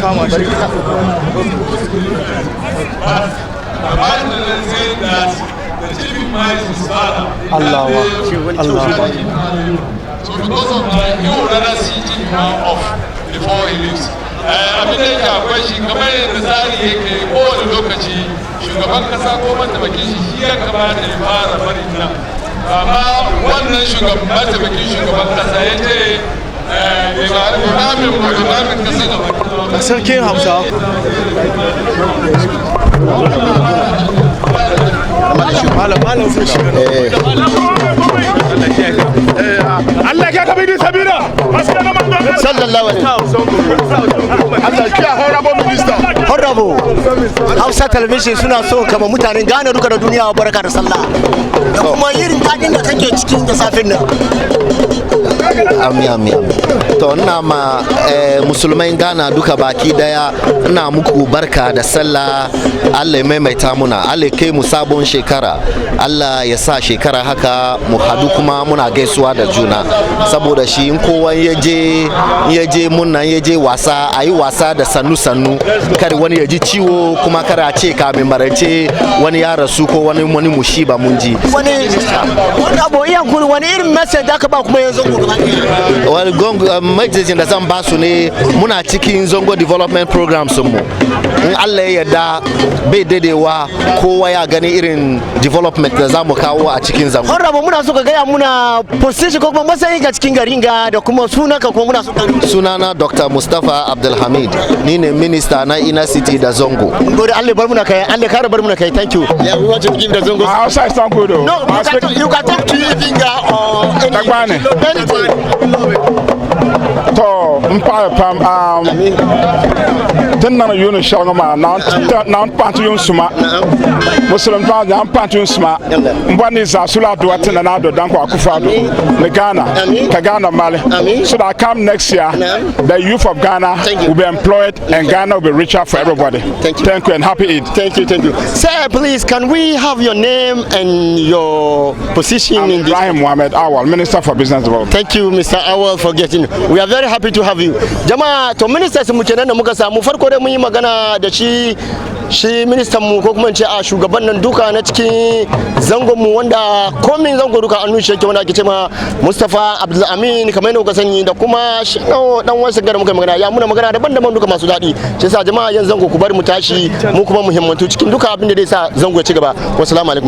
Kama shi. The Bible said that the chief imam is his father. Allah Allah. So because of that, he would rather see chief imam off before he leaves. Abin da yake akwai shi, kamar yadda tsari yake, kowane lokaci shugaban kasa ko mataimakin shi shi ya kamata ya fara barin nan, amma wannan shugaban, mataimakin shugaban kasa ya ce limamin kasa gaba Sarkin Hausa. Malam, malam sun shiga. Allah ya kabi sabira. Sallallahu alaihi. Allah ya honorable minister. Honorable, Hausa Television suna so kama mutanen Ghana duka da duniya barka da sallah da kuma irin daɗin da kake cikin da safin nan. Amin, amin, amin. To, ina ma musulmai Ghana duka baki daya, ina muku barka da sallah. Allah ya maimaita muna, Allah ya kai mu sabon shekara, Allah ya sa shekara haka mu hadu kuma muna gaisuwa da juna. Saboda shi, in kowa ya je muna ya je wasa, a yi wasa da sannu sannu, kar wani ya ji ciwo, kuma kar a ce kamin marance wani ya rasu ko wani mushiba mun ji. Wani abu iya kuri, wani irin message da aka ba kuma yanzu ko gaba ɗaya? Wani message da zan ba su ne, muna cikin Zongo development programs mu. In Allah ya yarda, bai daidaiwa, kowa ya gani irin development da za mu kawo a cikin Zango. Honorable, muna so ka gaya muna position ko kuma matsayin ka cikin garin ga da kuma sunanka, kuma muna so ka Sunana Dr. Mustapha Abdulhamid, ni ne minister na Inner City da Zongo. Mun gode, Allah ya bar muna kai, Allah ya kara bar muna kai. Thank you. Yeah, we want to give the Zongo. Hausa is not good though. No, you can talk, you can talk to Ivinga or any, Dagbani. anything. To, n paɣa pam, tin niŋ yuuni shɛli ŋɔ maa, Naawuni paɣa yuun suma, musulum paɣa Naawuni paɣa yuun suma. N bɔri ni zaa sula aduwa ti Nana Addo Dankwa Akufo-Addo ni Ghana ka Ghana mali, so that come next year the youth of Ghana Thank you. will be employed and Ghana will be richer for everybody. Thank you. Thank you and happy Eid. Thank you, thank you. Sir, please, can we have your name and your position I'm in this? Ibrahim Mohammed Awal, Minister for Business Development. Thank you, Mr. Awal, for getting. We are very happy to have you. Jama'a, to, ministers mu kenan da muka samu. Farko dai mun yi magana da shi ministan mu, ko kuma in ce a shugaban nan duka na cikin zangon mu, wanda komin zango duka an nushe yake, wanda ake ce ma Mustapha Abdul Amin, kamar yadda kuka sani, da kuma shi dan wasu gara muka magana, ya muna magana daban-daban duka masu daɗi. Shi yasa jama'a, yan zango, ku bari mu tashi mu kuma muhimmantu cikin duka abin da zai sa zango ya ci gaba. Wassalamu alaikum.